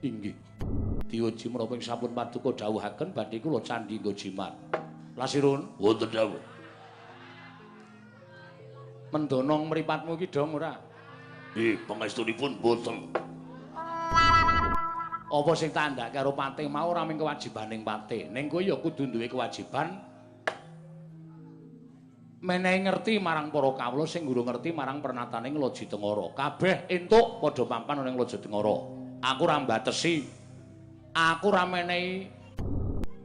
Inggih. Diuji menapa ing sampun paduka dawuhaken badhe kula candhi nggo jimat. Lasirun, wonten dawuh. Mendonong mripatmu iki dong ora? Nggih, pangestunipun boten. Apa sing tandhake karo patih mau ora mung kewajibaning patih. Ning kowe ya kudu duwe kewajiban menehi ngerti marang para kawula sing urung ngerti marang pernatane Loji Tengara. Kabeh entuk padha papan ning Loji Tengara. Aku ora mbatesi. Aku ora menehi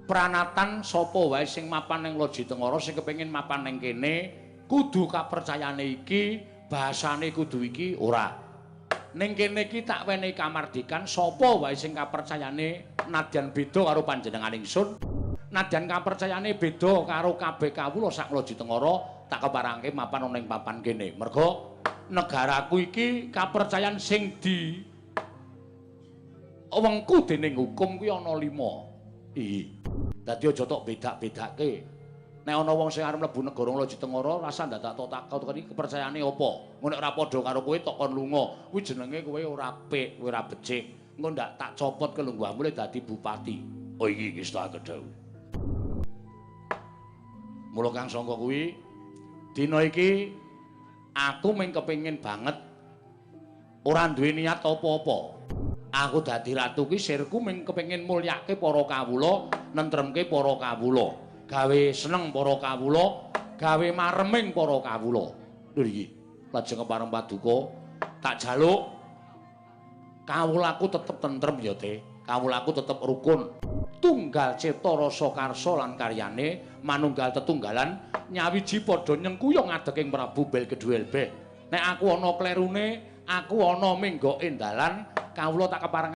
pranatan sapa wae sing mapan ning Loji Tengara sing kepengin mapan ning kene kudu kapercayane iki, bahasane kudu iki ora. Ning kene iki tak wenehi kamardikan sapa wae sing kapercayane nadyan beda karo panjenengan ingsun, nadyan kapercayane beda karo kabeh kawula sak Loji Tengara tak keparangke mapan ana ing papan kene. Merga negaraku iki kapercayan sing di wengku dening hukum kuwi ana 5. Iya. Dadi aja tok bedak-bedake. Nek ana wong sing arep mlebu negara Loji Tengara rasa ndadak tok takon iki kepercayaane apa? Engko nek ora padha karo kowe tok kon lunga. Kuwi jenenge kowe ora apik, kowe ora becik. Engko ndak tak copot kelungguhanmu le dadi bupati. Oh iki wis tak kedhawuh. Mula Kang Sangka kuwi dina iki aku mung kepengin banget ora duwe niat apa-apa. Aku dadi ratu ki sirku mung kepengin mulyake para kawula, nentremke para kawula, gawe seneng para kawula, gawe mareming para kawula. Lho iki lajeng kepareng paduka tak jaluk kawulaku tetep tentrem ya, Teh. Kawulaku tetep rukun. Tunggal cipta rasa karsa lan karyane manunggal tetunggalan nyawiji padha nyengkuyung ngadeg ing Prabu Bel Kedhuelbeh. Nek aku ana klerune, aku ana menggoke dalan, kawula tak kepareng